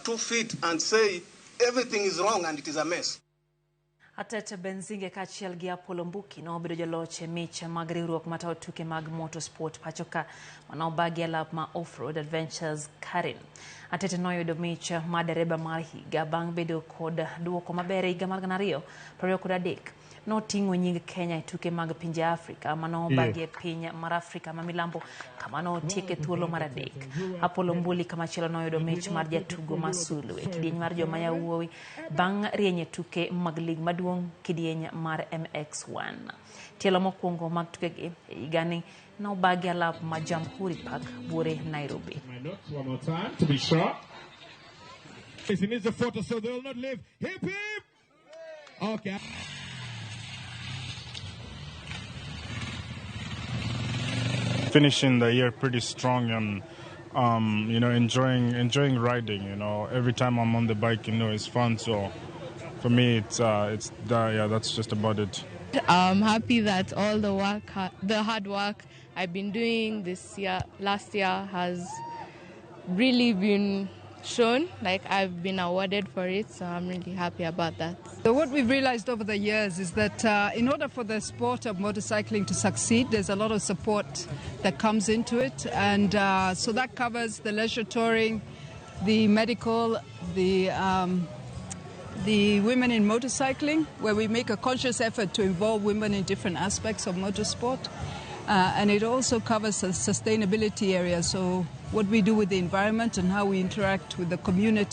two feet and say everything is wrong and it is a mess. Atete Benzinge kaachiel gi Apollo Mbuki nobedo joloch e mich mag riwruok matayo tuke mag motorsport pachoka manobagi e lap ma Offroad Adventures Karen. Atete noyudo mich mar dereba mar higa bang' bedo kod duoko maber e higa mar 2023. Noting'o nying Kenya e tuke mag pinje Afrika manobagi e piny mar Afrika ma milambo kama notieke thuolo mar adek. Apollo Mbuli kamachielo noyudo mich mar jatugo ma sulwe e kidieny mar joma yawuowi bang' rieny e tuke mag lig maduong' kidieny mar MX1. Tielo mokwongo mag tukegi e higani nobagi alap ma Jamhuri Park, Buore, Nairobi. My notes one more time to be sure. He needs a photo so they'll not leave. Hip hip! Okay. Finishing the year pretty strong and enjoying riding. Every time I'm on the bike, it's fun. So for me, that's just about it. I'm happy that all the work, the hard work I've been doing this year, last year has really been shown. I've been awarded for it, so I'm really happy about that. So what we've realized over the years is that in order for the sport of motorcycling to succeed, there's a lot of support that comes into it, and so that covers the leisure touring, the medical, the women in motorcycling, where we make a conscious effort to involve women in different aspects of motorsport. And it also covers the sustainability area, so what we do with the environment and how we interact with the community.